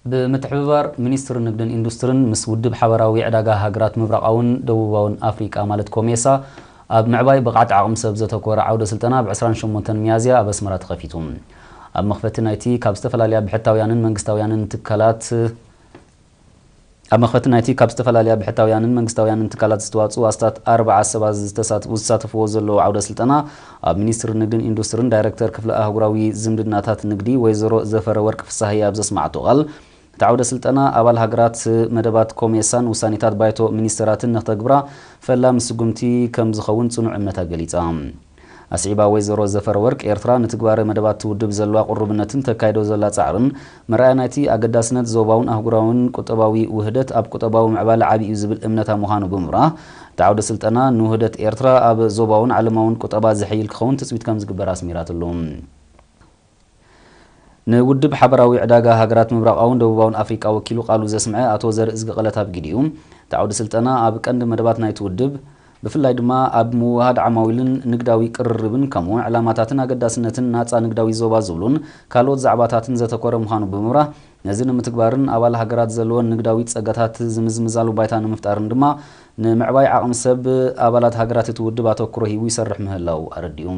ብምትሕብባር ሚኒስትሪ ንግድን ኢንዱስትርን ምስ ውድብ ሓበራዊ ዕዳጋ ሃገራት ምብራቓውን ደቡባውን ኣፍሪቃ ማለት ኮሜሳ ኣብ ምዕባይ ብቕዓት ዓቕሚ ሰብ ዘተኮረ ዓውደ ስልጠና ብ ዕስራን ሸሞንተን ሚያዝያ ኣብ ኣስመራ ተኸፊቱ። ኣብ መኽፈቲ ናይቲ ካብ ዝተፈላለያ ብሕታውያንን መንግስታውያንን ትካላት ኣብ መኽፈቲ ናይቲ ካብ ዝተፈላለያ ብሕታውያንን መንግስታውያንን ትካላት ዝተዋፅኡ ኣስታት ኣርብዓ ሰባት ዝተሳት- ዝሳተፍዎ ዘለዉ ዓውደ ስልጠና ኣብ ሚኒስትሪ ንግድን ኢንዱስትርን ዳይሬክተር ክፍሊ ኣህጉራዊ ዝምድናታት ንግዲ ወይዘሮ ዘፈረ ወርቅ ፍሳሃየ ኣብ ዘስማዕቶ ቃል እቲ ዓውደ ስልጠና ኣባል ሃገራት መደባት ኮሜሳን ውሳኔታት ባይቶ ሚኒስትራትን ንክተግብራ ፈላሚ ስጉምቲ ከም ዝኸውን ጽኑዕ እምነታ ገሊጻ። ኣስዒባ ወይዘሮ ዘፈረወርቅ ኤርትራ ንትግባረ መደባት ውድብ ዘለዋ ቅሩብነትን ተካይዶ ዘላ ጻዕርን መርኣያ ናይቲ ኣገዳስነት ዞባውን ኣህጉራውን ቁጠባዊ ውህደት ኣብ ቁጠባዊ ምዕባለ ዓቢ እዩ ዝብል እምነታ ምዃኑ ብምብራህ እቲ ዓውደ ስልጠና ንውህደት ኤርትራ ኣብ ዞባውን ዓለማውን ቁጠባ ዘሐይል ክኸውን ትጽቢት ከም ዝግበር ኣስሚራትሉ። ንውድብ ሓበራዊ ዕዳጋ ሃገራት ምብራቓውን ደቡባውን ኣፍሪቃ ወኪሉ ቃሉ ዘስምዐ ኣቶ ዘርእዝጊ ቀለታብ ጊዲኡ እቲ ዓውደ ስልጠና ኣብ ቀንዲ መደባት ናይቲ ውድብ ብፍላይ ድማ ኣብ ምውህሃድ ዓማዊልን ንግዳዊ ቅርርብን ከምኡ እውን ዕላማታትን ኣገዳስነትን ናጻ ንግዳዊ ዞባ ዝብሉን ካልኦት ዛዕባታትን ዘተኮረ ምዃኑ ብምብራህ ነዚ ንምትግባርን ኣባል ሃገራት ዘለወን ንግዳዊ ጸጋታት ዝምዝምዛሉ ባይታ ንምፍጣርን ድማ ንምዕባይ ዓቕሚ ሰብ ኣባላት ሃገራት እቲ ውድብ ኣተኩሮ ሂቡ ይሰርሕ ምህላው ኣረዲኡ።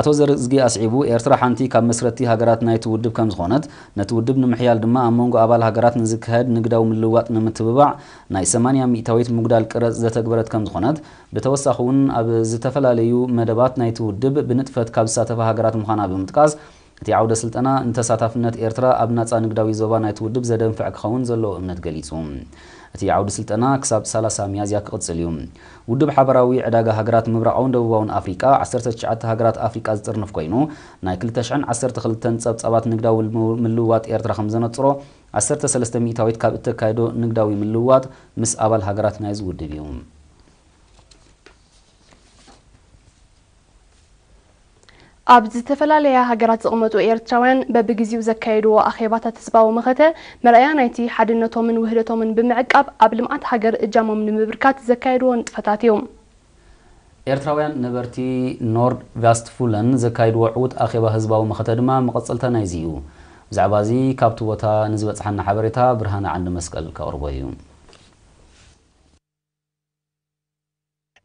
ኣቶ ዘርእዝጊ ኣስዒቡ ኤርትራ ሓንቲ ካብ መስረቲ ሃገራት ናይቲ ውድብ ከም ዝኾነት ነቲ ውድብ ንምሕያል ድማ ኣብ መንጎ ኣባል ሃገራት ንዝካየድ ንግዳዊ ምልውዋጥ ንምትብባዕ ናይ ሰማንያ ሚእታዊት ምጉዳል ቅረጽ ዘተግበረት ከም ዝኾነት ብተወሳኺ እውን ኣብ ዝተፈላለዩ መደባት ናይቲ ውድብ ብንጥፈት ካብ ዝሳተፋ ሃገራት ምዃና ብምጥቃስ እቲ ዓውደ ስልጠና ንተሳታፍነት ኤርትራ ኣብ ናጻ ንግዳዊ ዞባ ናይቲ ውድብ ዘደንፍዕ ክኸውን ዘለዎ እምነት ገሊጹ። እቲ ዓውዲ ስልጠና ክሳብ ሰላሳ ሚያዝያ ክቕጽል እዩ። ውድብ ሓበራዊ ዕዳጋ ሃገራት ምብራቓውን ደቡባውን ኣፍሪቃ ዓሰርተ ትሽዓተ ሃገራት ኣፍሪቃ ዝጥርንፍ ኮይኑ ናይ ክልተ ሽሕን ዓሰርተ ክልተን ጸብጻባት ንግዳዊ ምልውዋጥ ኤርትራ ከም ዘነጽሮ ዓሰርተ ሰለስተ ሚእታዊት ካብ እተካየዶ ንግዳዊ ምልውዋጥ ምስ ኣባል ሃገራት ናይዚ ውድብ እዩ። ኣብ ዝተፈላለያ ሃገራት ዝቕመጡ ኤርትራውያን በብግዜኡ ዘካየድዎ ኣኼባታት ህዝባዊ መኸተ መርኣያ ናይቲ ሓድነቶምን ውህደቶምን ብምዕቃብ ኣብ ልምዓት ሃገር እጃሞም ንምብርካት ዘካየድዎ ንጥፈታት እዩ። ኤርትራውያን ነበርቲ ኖርድ ቫስትፉለን ዘካየድዎ ዕዉት ኣኼባ ህዝባዊ መኸተ ድማ መቐጸልታ ናይዚ እዩ። ብዛዕባ እዚ ካብቲ ቦታ ንዝበጽሓና ሓበሬታ ብርሃነ ዓንዲ መስቀል ከቕርቦ እዩ።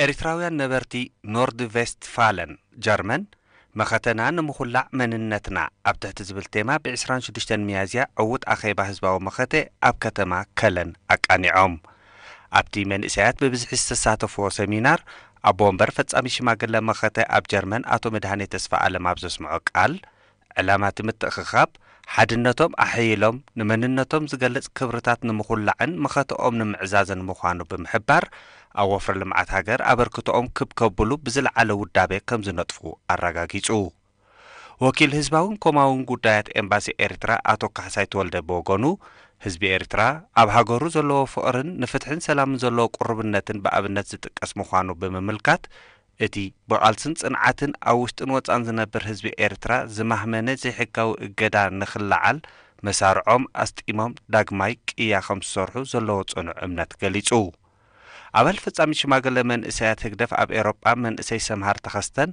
ኤሪትራውያን ነበርቲ ኖርድ ቬስትፋለን ጀርመን፣ መኸተና ንምኹላዕ መንነትና ኣብ ትሕቲ ዝብል ቴማ ብ ዕስራን ሽዱሽተን ሚያዝያ ዕዉት ኣኼባ ህዝባዊ መኸተ ኣብ ከተማ ከለን ኣቃኒዖም። ኣብቲ መንእሰያት ብብዝሒ ዝተሳተፍዎ ሰሚናር፣ ኣቦ ወንበር ፈጻሚ ሽማግለ መኸተ ኣብ ጀርመን ኣቶ መድሃኔ ተስፋኣለም ኣብ ዘስምዖ ቃል፣ ዕላማ እቲ ምትእኽኻብ፣ ሓድነቶም ኣሐይሎም ንመንነቶም ዝገልጽ ክብርታት ንምኹላዕን መኸተኦም ንምዕዛዝን ምዃኑ ብምሕባር፣ ኣብ ወፍሪ ልምዓት ሃገር ኣበርክቶኦም ክብ ከብሉ ብዝለዓለ ውዳቤ ከም ዝነጥፉ ኣረጋጊጹ። ወኪል ህዝባውን ኮማውን ጉዳያት ኤምባሲ ኤርትራ ኣቶ ካሕሳይ ተወልደ ብወገኑ፣ ህዝቢ ኤርትራ ኣብ ሃገሩ ዘለዎ ፍቕርን ንፍትሕን ሰላምን ዘለዎ ቅሩብነትን ብኣብነት ዝጥቀስ ምዃኑ ብምምልካት፣ እቲ ብቓልስን ጽንዓትን ኣብ ውሽጥን ወጻን ዝነብር ህዝቢ ኤርትራ ዝማህመነ ዘይሕጋዊ እገዳ ንኽለዓል መሳርዖም ኣስጢሞም ዳግማይ ቅያ ከም ዝሰርሑ ዘለዎ ጽኑዕ እምነት ገሊጹ። ኣባል ፈጻሚ ሽማግለ መንእሰያት ህግደፍ ኣብ ኤውሮጳ መንእሰይ ሰምሃር ተኸስተን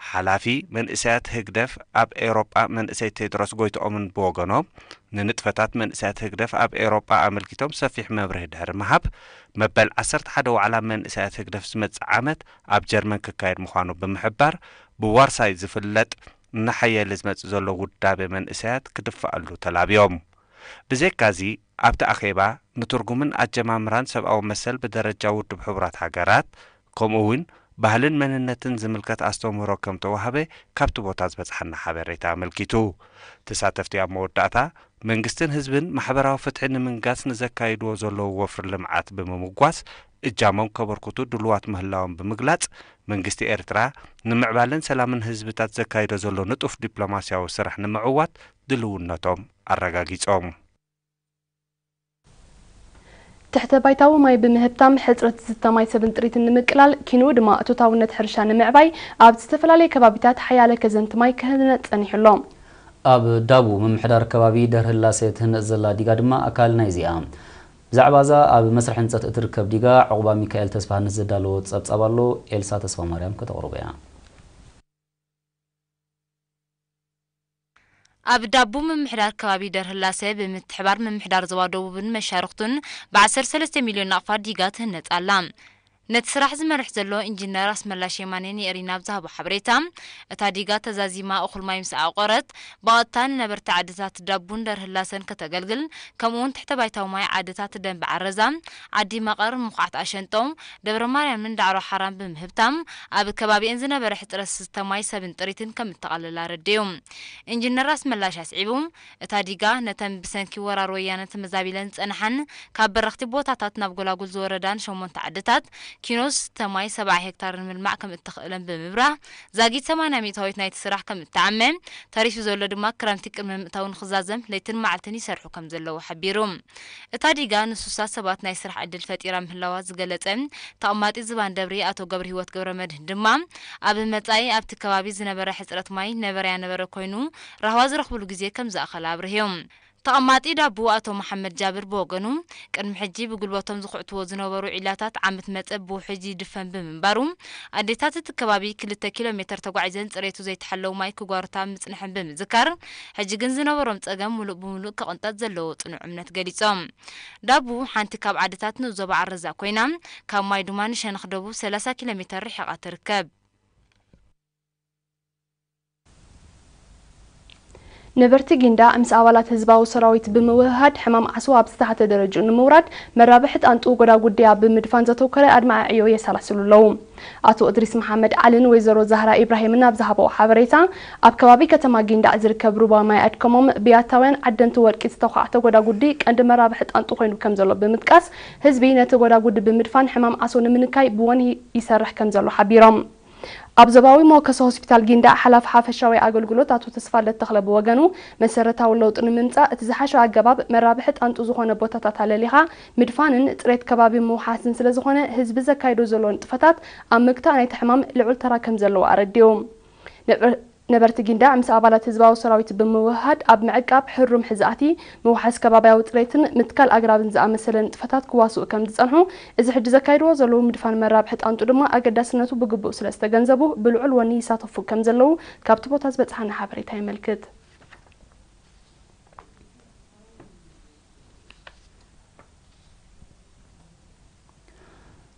ሓላፊ መንእሰያት ህግደፍ ኣብ ኤውሮጳ መንእሰይ ቴድሮስ ጎይትኦምን ብወገኖም፣ ንንጥፈታት መንእሰያት ህግደፍ ኣብ ኤውሮጳ ኣመልኪቶም ሰፊሕ መብርሂ ድሕሪ ምሃብ፣ መበል ዓሰርተ ሓደ ዋዕላ መንእሰያት ህግደፍ ዝመጽእ ዓመት ኣብ ጀርመን ክካየድ ምዃኑ ብምሕባር፣ ብዋርሳይ ዝፍለጥ እናሓየለ ዝመጽእ ዘሎ ውዳቤ መንእሰያት ክድፋኣሉ ተላብዮም። ብዘይካዚ፣ ኣብቲ ኣኼባ ንትርጉምን ኣጀማምራን ሰብኣዊ መሰል ብደረጃ ውድብ ሕቡራት ሃገራት፣ ከምኡ እውን ባህልን መንነትን ዝምልከት ኣስተምህሮ ከም ተዋህበ ካብቲ ቦታ ዝበጽሓና ሓበሬታ ኣመልኪቱ። ተሳተፍቲ ኣብ መወዳእታ፣ መንግስትን ህዝብን ማሕበራዊ ፍትሒ ንምንጋስ ንዘካይድዎ ዘለዉ ወፍሪ ልምዓት ብምምጓስ እጃሞም ከበርክቱ ድሉዋት ምህላዎም ብምግላጽ፣ መንግስቲ ኤርትራ ንምዕባለን ሰላምን ህዝብታት ዘካይዶ ዘሎ ንጡፍ ዲፕሎማስያዊ ስራሕ ንምዕዋት ድልውነቶም ኣረጋጊጾም። ትሕተ ባይታዊ ማይ ብምህብታም ሕፅረት ዝስተ ማይ ሰብን ጥሪትን ንምቅላል ኪንኡ ድማ እቶታውነት ሕርሻ ንምዕባይ ኣብ ዝተፈላለየ ከባቢታት ሓያለ ከዘንቲ ማይ ክህነፅ ፀኒሑ ኣሎ። ኣብ ዳቡ ምምሕዳር ከባቢ ደርህላሰ ትህነፅ ዘላ ዲጋ ድማ ኣካል ናይዚኣ። ብዛዕባ እዛ ኣብ መስርሕ ህንፀት እትርከብ ዲጋ ዑቕባ ሚካኤል ተስፋሃንስ ዘዳለዎ ፀብፃብ ኣሎ፣ ኤልሳ ተስፋማርያም ከተቕርቦ እያ። ኣብ ዳቡ ምምሕዳር ከባቢ ደርህላሰ ብምትሕባር ምምሕዳር ዞባ ደቡብን መሻርኽቱን ብ ዓሰርተ ሰለስተ ሚልዮን ናቕፋ ዲጋ ትህነጽ ኣላ። ነቲ ስራሕ ዝመርሕ ዘሎ ኢንጂነር ኣስመላሽ የማነ ንኤሪና ኣብ ዝሃቦ ሓበሬታ፣ እታ ዲጋ ተዛዚማ እኹል ማይ ምስ ኣዕቆረት፣ ብቐጥታ ንነበርቲ ዓድታት ዳቡን ደርህላሰን ከተገልግል፣ ከምኡውን ትሕተ ባይታዊ ማይ ዓድታት ደንበ ዓረዛ፣ ዓዲ መቐር፣ ምኹዓት ኣሸንጦ፣ ደብረ ማርያምን ዳዕሮ ሓራን ብምህብታ፣ ኣብ ከባቢኤን ዝነበረ ሕጽረት ዝስተ ማይ ሰብን ጥሪትን ከም እተቓለለ ኣረዲኡ። ኢንጂነር ኣስመላሽ ኣስዒቡ፣ እታ ዲጋ ነተን ብሰንኪ ወራር ወያነ ተመዛቢለን ዝጸንሓን ካብ በረኽቲ ቦታታት ናብ ጎላጉል ዝወረዳን ሸሞንተ ዓድታት ኪኖ ዝስተ ማይ ሰብዓ ሄክታር ንምልማዕ ከም እተኽእለን ብምብራህ፣ ዛጊት ሰማንያ ሚእታዊት ናይቲ ስራሕ ከም እተዓመ፣ ተሪፉ ዘሎ ድማ ክረምቲ ቅድሚ ምእታው ንኽዛዘም ለይትን መዓልትን ይሰርሑ ከም ዘለዉ ሓቢሩ። እታ ዲጋ ንሱሳት ሰባት ናይ ስራሕ ዕድል ፈጢራ ምህላዋ ዝገለጸ ተቐማጢ ዝባን ደብሪ ኣቶ ገብረሂወት ገብረመድህን ድማ፣ ኣብ መጻኢ ኣብቲ ከባቢ ዝነበረ ሕጽረት ማይ ነበረ ያነበረ ኮይኑ፣ ራህዋ ዝረኽብሉ ግዜ ከም ዝኣኸለ ኣብርህዮም። ተቐማጢ ዳቡ ኣቶ መሓመድ ጃብር ብወገኑ፣ ቅድሚ ሕጂ ብጉልበቶም ዝኹዕትዎ ዝነበሩ ዒላታት ዓመት መጸ ብውሕጅ ይድፈን ብምንባሩ፣ ኣዴታት እቲ ከባቢ ክልተ ኪሎ ሜተር ተጓዒዘን ጽሬቱ ዘይተሓለዉ ማይ ክጓርታ ምጽንሐን ብምዝካር፣ ሕጂ ግን ዝነበሮም ጸገም ሙሉእ ብሙሉእ ክቕንጠጥ ዘለዎ ጽኑዕ እምነት ገሊጾም። ዳቡ ሓንቲ ካብ ዓድታት ንኡስ ዞባ ዓረዛ ኮይና፣ ካብ ማይ ድማ ንሸነኽ ደቡብ ሰላሳ ኪሎ ሜተር ርሒቓ ትርከብ። ነበርቲ ጊንዳዕ ምስ ኣባላት ህዝባዊ ሰራዊት ብምውህሃድ ሕማም ዓሶ ኣብ ዝተሓተ ደረጅኡ ንምውራድ መራብሒ ጣንጡ ጎዳጉዲ ኣብ ብምድፋን ዘተኮረ ኣድማዒ ዕዮ የሰላስሉ ኣለዉ። ኣቶ እድሪስ መሓመድ ዓልን ወይዘሮ ዛህራ ኢብራሂምን ኣብ ዝሃበዎ ሓበሬታ፣ ኣብ ከባቢ ከተማ ጊንዳዕ ዝርከብ ሩባ ማይ ኣድከሞም ብያታውያን ዓደንቲ ወርቂ ዝተዃዕተ ጎዳጉዲ ቀንዲ መራብሒ ጣንጡ ኮይኑ ከም ዘሎ ብምጥቃስ፣ ህዝቢ ነቲ ጎዳጉዲ ብምድፋን ሕማም ዓሶ ንምንካይ ብወኒ ይሰርሕ ከም ዘሎ ሓቢሮም። ኣብ ዞባዊ መወከሲ ሆስፒታል ጊንዳዕ ሓላፊ ሓፈሻዊ ኣገልግሎት ኣቶ ተስፋለት ተኽለ ብወገኑ፣ መሰረታዊ ለውጢ ንምምጻእ እቲ ዝሓሸ ኣገባብ መራብሒ ጣንጡ ዝኾነ ቦታታት ኣለሊኻ ምድፋንን ጽሬት ከባቢ ምውሓስን ስለ ዝኾነ፣ ህዝቢ ዘካይዶ ዘሎ ንጥፈታት ኣብ ምግታእ ናይቲ ሕማም ልዑል ተራ ከም ዘለዎ ኣረዲኡ። ነበ-፣ ነበርቲ ጊንዳዕ ምስ ኣባላት ህዝባዊ ሰራዊት ብምውህሃድ ኣብ ምዕቃብ ሕሩም ሕዛእቲ፣ ምውሓስ ከባብያዊ ጽሬትን ምትካል ኣግራብን ዝኣመሰለ ንጥፈታት ክዋስኡ ከም ዝጸንሑ፣ እዚ ሕጂ ዘካይድዎ ዘለዉ ምድፋን መራብሒ ጣንጡ ድማ ኣገዳስነቱ ብግቡእ ስለ ዝተገንዘቡ፣ ብልዑል ወኒ ይሳተፉ ከም ዘለዉ ካብቲ ቦታ ዝበጽሓና ሓበሬታ የመልክት።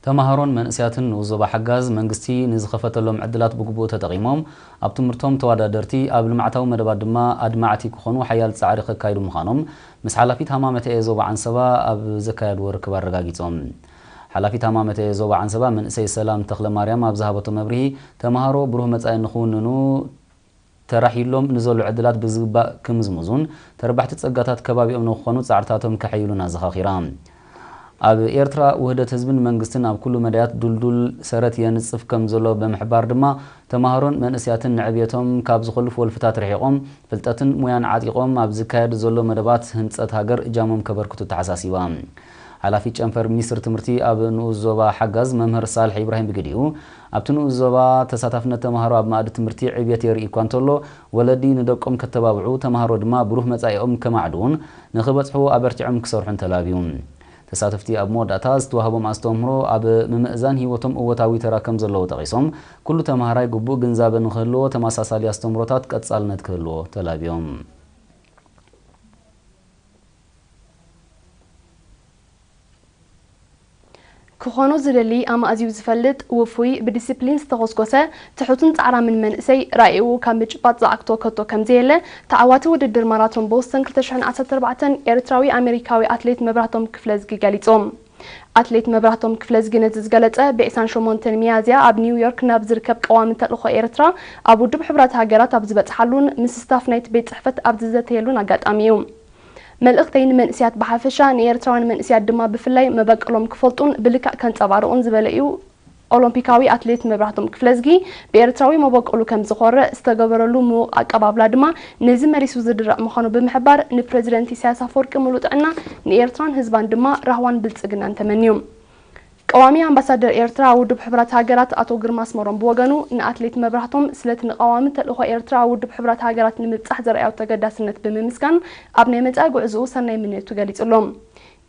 ተማሃሮን መንእሰያትን ንኡስ ዞባ ሓጋዝ መንግስቲ ንዝኸፈተሎም ዕድላት ብግቡእ ተጠቒሞም ኣብ ትምህርቶም ተወዳደርቲ፣ ኣብ ልምዓታዊ መደባት ድማ ኣድማዕቲ ክኾኑ ሓያል ጻዕሪ ከካይዱ ምዃኖም ምስ ሓላፊት ሃማመተኤ ዞባ ዓንሰባ ኣብ ዘካየድዎ ርክብ ኣረጋጊጾም። ሓላፊት ሃማመተኤ ዞባ ዓንሰባ መንእሰይ ሰላም ተኽለማርያም ኣብ ዝሃበቶ መብርሂ፣ ተማሃሮ ብሩህ መጻኢ ንኽውንኑ ተራሒሎም ንዘሎ ዕድላት ብዝግባእ ክምዝምዙን ተረባሕቲ ጸጋታት ከባቢኦም ንክኾኑ ጻዕርታቶም ከሐይሉን ኣዘኻኺራ። ኣብ ኤርትራ ውህደት ህዝብን መንግስትን ኣብ ኩሉ መዳያት ዱልዱል ሰረት የንጽፍ ከም ዘሎ ብምሕባር ድማ፣ ተማሃሮን መንእስያትን ንዕብየቶም ካብ ዝኸልፉ ወልፍታት ርሒቖም፣ ፍልጠትን ሙያን ዓጢቖም ኣብ ዝካየድ ዘሎ መደባት ህንጸት ሃገር እጃሞም ከበርክቱ ተሓሳሲባ። ሓላፊት ጨንፈር ሚኒስትሪ ትምህርቲ ኣብ ንኡስ ዞባ ሓጋዝ መምህር ሳልሕ ኢብራሂም ብግዲኡ፣ ኣብቲ ንኡስ ዞባ ተሳታፍነት ተማሃሮ ኣብ መኣዲ ትምህርቲ ዕብየት የርኢ እኳ እንተሎ፣ ወለዲ ንደቆም ከተባብዑ፣ ተማሃሮ ድማ ብሩህ መጻኢኦም ከማዕድዉን ንኽበጽሕዎ ኣበርቲዖም ክሰርሑን ተላብዩ። ተሳተፍቲ ኣብ መወዳእታ ዝተዋህቦም ኣስተምህሮ ኣብ ምምእዛን ህይወቶም እወታዊ ተራ ከም ዘለዎ ጠቒሶም፣ ኩሉ ተማሃራይ ግቡእ ግንዛበ ንኽህልዎ ተመሳሳሊ ኣስተምህሮታት ቀጻልነት ክህልዎ ተላብዮም። ክኾኖ ዝደሊ ኣማእዝዩ ዝፈልጥ፣ ውፉይ፣ ብዲሲፕሊን ዝተኾስኮሰ፣ ትሑትን ጻዕራምን መንእሰይ ራኢኡ ካብ ምጭባጥ ዝዓግቶ ከቶ ከምዘየለ ተዓዋቲ ውድድር ማራቶን ቦስተን ክልተ ሽሕን ዓሰርተ ኣርባዕተን ኤርትራዊ ኣሜሪካዊ ኣትሌት መብራህቶም ክፍለዝጊ ገሊጹ። ኣትሌት መብራህቶም ክፍለዝጊ ነዚ ዝገለጸ ብ ዕስራን ሸሞንተን ሚያዝያ ኣብ ኒውዮርክ ናብ ዝርከብ ቀዋሚ ተልእኾ ኤርትራ ኣብ ውድብ ሕቡራት ሃገራት ኣብ ዝበጽሓሉን ምስ ስታፍ ናይቲ ቤት ጽሕፈት ኣብ ዝዘተየሉን ኣጋጣሚ እዩ። መልእኽተይ ንመንእስያት ብሓፈሻ፣ ንኤርትራውያን መንእስያት ድማ ብፍላይ መበቀሎም ክፈልጡን ብልክዕ ከንጸባርቑን ዝበለ እዩ። ኦሎምፒካዊ ኣትሌት መብራህቶም ክፍለዝጊ ብኤርትራዊ መበቆሉ ከም ዝኾርዕ ዝተገበረሉ ምዉቕ ኣቀባብላ ድማ ነዚ መሊሱ ዝድርዕ ምዃኑ ብምሕባር፣ ንፕረዚደንት ኢሳያስ ኣፈወርቂ ምሉእ ጥዕና፣ ንኤርትራን ህዝባን ድማ ራህዋን ብልጽግናን ተመንዩ። ቀዋሚ ኣምባሳደር ኤርትራ ኣብ ውድብ ሕቡራት ሃገራት ኣቶ ግርማ ኣስመሮም ብወገኑ፣ ንኣትሌት መብራህቶም ስለቲ ንቐዋሚ ተልእኾ ኤርትራ ኣብ ውድብ ሕቡራት ሃገራት ንምብጻሕ ዘርኣዮ ተገዳስነት ብምምስጋን፣ ኣብ ናይ መጻኢ ጉዕዞኡ ሰናይ ምንዮቱ ገሊጹ ኣሎ።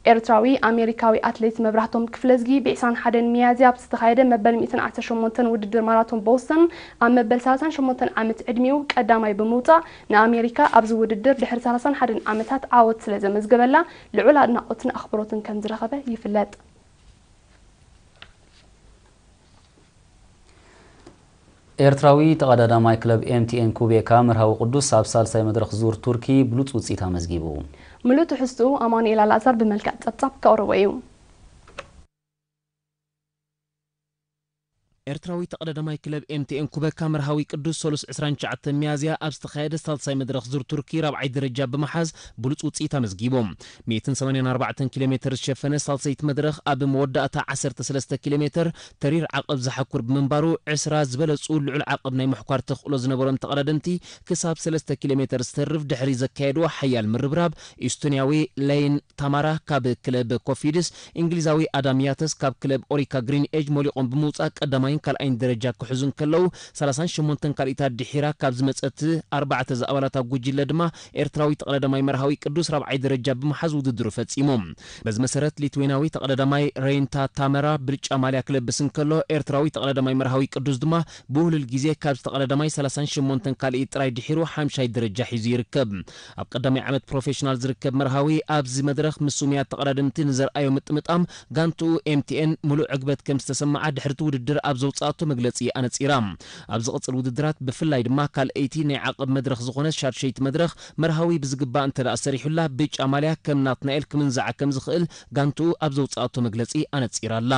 ኤርትራዊ ኣሜሪካዊ ኣትሌት መብራህቶም ክፍለዝጊ ብ ዕስራን ሓደን ሚያዝያ ኣብ ዝተኻየደ መበል ሚእትን ዓሰርተ ሸሞንተን ውድድር ማራቶን ቦስተን ኣብ መበል ሰላሳን ሸሞንተን ዓመት ዕድሚኡ ቀዳማይ ብምውጻእ ንኣሜሪካ ኣብዚ ውድድር ድሕሪ ሰላሳን ሓደን ዓመታት ዓወት ስለ ዘመዝገበላ ልዑል ኣድናቖትን ኣኽብሮትን ከም ዝረኸበ ይፍለጥ። ኤርትራዊ ተቐዳዳማይ ክለብ ኤምቲኤን ኩቤካ መርሃዊ ቅዱስ ኣብ ሳልሳይ መድረኽ ዙር ቱርኪ ብሉጽ ውጽኢት ኣመዝጊቡ። ምሉእ ትሕዝትኡ ኣማኑኤል ኣልኣዛር ብመልክዕ ጸብጻብ ከቕርቦ እዩ። ኤርትራዊ ተቐዳዳማይ ክለብ ኤምቲኤን ኩበካ መርሃዊ ቅዱስ ሰሉስ ዕስራን ትሽዓተን ሚያዝያ ኣብ ዝተኻየደ ሳልሳይ መድረኽ ዙር ቱርኪ ራብዓይ ደረጃ ብምሓዝ ብሉጽ ውጽኢት ኣመዝጊቡ። ሚእትን ሰማንያን ኣርባዕተን ኪሎ ሜተር ዝሸፈነ ሳልሰይቲ መድረኽ ኣብ መወዳእታ ዓሰርተ ሰለስተ ኪሎ ሜተር ተሪር ዓቐብ ዝሓኩር ብምንባሩ ዕስራ ዝበለጹ ልዑል ዓቐብ ናይ ምሕኳር ተኽእሎ ዝነበሮም ተቐዳደምቲ ክሳብ ሰለስተ ኪሎ ሜተር ዝተርፍ ድሕሪ ዘካየድዎ ሓያል ምርብራብ ኢስቶንያዊ ለይን ታማራ ካብ ክለብ ኮፊድስ፣ እንግሊዛዊ ኣዳም ያተስ ካብ ክለብ ኦሪካ ግሪን ኤጅ ሞሊቖም ብምውጻእ ቀዳማይን ካልኣይን ደረጃ ክሕዙ እንከለዉ፣ ሰላሳን ሸሞንተን ካልኢታት ድሒራ ካብ ዝመጸት ኣርባዕተ ዝኣባላታ ጉጅለ ድማ ኤርትራዊ ተቐዳዳማይ መርሃዊ ቅዱስ ራብዓይ ደረጃ ብምሓዝ ውድድሩ ፈጺሙ። በዚ መሰረት ሊትዌናዊ ተቐዳዳማይ ረይንታ ታመራ ብጫ ማልያ ክለብስ እንከሎ፣ ኤርትራዊ ተቐዳዳማይ መርሃዊ ቅዱስ ድማ ብውህሉል ግዜ ካብ ዝተቐዳዳማይ ሰላሳን ሸሞንተን ካልኢት ጥራይ ድሒሩ ሓምሻይ ደረጃ ሒዙ ይርከብ። ኣብ ቀዳማይ ዓመት ፕሮፌሽናል ዝርከብ መርሃዊ ኣብዚ መድረኽ ምስ ስሙያት ተቐዳደምቲ ንዘርኣዮ ምጥምጣም ጋንትኡ ኤምቲኤን ሙሉእ ዕግበት ከም ዝተሰምዓ ድሕርቲ ውድድር ኣብ ዘውፅኣቶ መግለፂ ኣነፂራ። ኣብ ዝቕፅል ውድድራት ብፍላይ ድማ ካልኣይቲ ናይ ዓቐብ መድረኽ ዝኾነት ሻድሸይቲ መድረኽ መርሃዊ ብዝግባእ እንተ ደኣ ሰሪሑላ ብጫ ማልያ ከም ናትናኤል ክምንዝዓ ከም ዝኽእል ጋንትኡ ኣብ ዘውፅኣቶ መግለፂ ኣነፂራ ኣላ።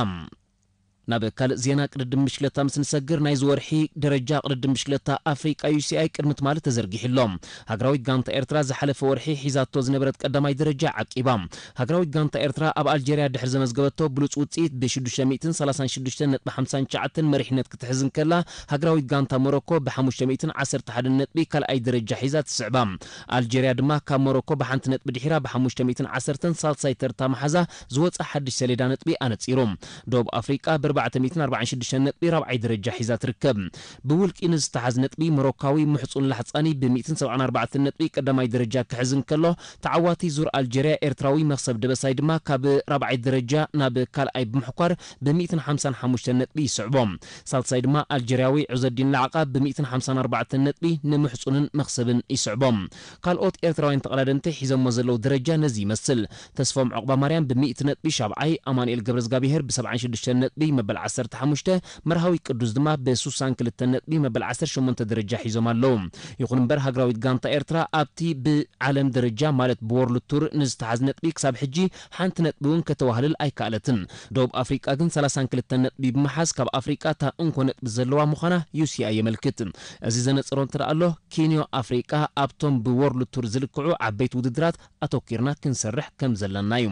ናብ ካልእ ዜና ቅድድም ብሽክለታ ምስ ንሰግር ናይዚ ወርሒ ደረጃ ቅድድም ብሽክለታ ኣፍሪቃ ዩሲኣይ ቅድሚ ትማሊ ተዘርጊሑ ኣሎ። ሃገራዊት ጋንታ ኤርትራ ዝሓለፈ ወርሒ ሒዛቶ ዝነበረት ቀዳማይ ደረጃ ዓቂባ። ሃገራዊት ጋንታ ኤርትራ ኣብ ኣልጀርያ ድሕሪ ዘመዝገበቶ ብሉጽ ውጽኢት ብ ሽዱሽተ ሚእትን ሰላሳን ሽዱሽተን ነጥቢ ሓምሳን ትሽዓተን መሪሕነት ክትሕዝ እንከላ፣ ሃገራዊት ጋንታ ሞሮኮ ብ ሓሙሽተ ሚእትን ዓሰርተ ሓደን ነጥቢ ካልኣይ ደረጃ ሒዛ ትስዕባ። ኣልጀርያ ድማ ካብ ሞሮኮ ብሓንቲ ነጥቢ ድሒራ ብ ሓሙሽተ ሚእትን ዓሰርተን ሳልሳይ ተርታ መሓዛ ዝወጸ ሓድሽ ሰሌዳ ነጥቢ ኣነጺሩ። ደቡብ ኣፍሪቃ ብ ኣርባዕተ ሚእትን ኣርባዓን ሽዱሽተን ነጥቢ ራብዓይ ደረጃ ሒዛ ትርከብ። ብውልቂ ንዝተሓዝ ነጥቢ ሞሮካዊ ምሕጹን ላሕጻኒ ብ ሚእትን ሰብዓን ኣርባዕተን ነጥቢ ቀዳማይ ደረጃ ክሕዝ እንከሎ፣ ተዓዋቲ ዙር ኣልጀርያ ኤርትራዊ መኽሰብ ደበሳይ ድማ ካብ ራብዓይ ደረጃ ናብ ካልኣይ ብምሕኳር ብ ሚእትን ሓምሳን ሓሙሽተን ነጥቢ ይስዕቦ። ሳልሳይ ድማ ኣልጀርያዊ ዑዘዲን ላዕቃ ብ ሚእትን ሓምሳን ኣርባዕተን ነጥቢ ንምሕጹንን መኽሰብን ይስዕቦ። ካልኦት ኤርትራውያን ተቐዳደምቲ ሒዞሞ ዘለዉ ደረጃ ነዚ ይመስል። ተስፎም ዑቕባማርያም ብ ሚእቲ ነጥቢ ሻብዓይ፣ ኣማኑኤል ገብረዝጋብሄር ብ ሰብዓን ሽዱሽተን ነጥቢ መበል ዓሰርተ ሓሙሽተ፣ መርሃዊ ቅዱስ ድማ ብ ሱሳን ክልተን ነጥቢ መበል ዓሰርተ ሸሞንተ ደረጃ ሒዞም ኣለዉ። ይኹን እምበር ሃገራዊት ጋንታ ኤርትራ ኣብቲ ብዓለም ደረጃ ማለት ብወርልድ ቱር ንዝተሓዝ ነጥቢ ክሳብ ሕጂ ሓንቲ ነጥቢ እውን ከተዋህልል ኣይከኣለትን። ደቡብ ኣፍሪቃ ግን ሰላሳን ክልተን ነጥቢ ብምሓዝ ካብ ኣፍሪቃ እታ እንኮ ነጥቢ ዘለዋ ምዃና ዩሲኣይ የመልክት። እዚ ዘነጽሮ እንተ ደኣ ኣሎ ኪንዮ ኣፍሪቃ ኣብቶም ብወርልድ ቱር ዝልክዑ ዓበይቲ ውድድራት ኣተኲርና ክንሰርሕ ከም ዘለና እዩ።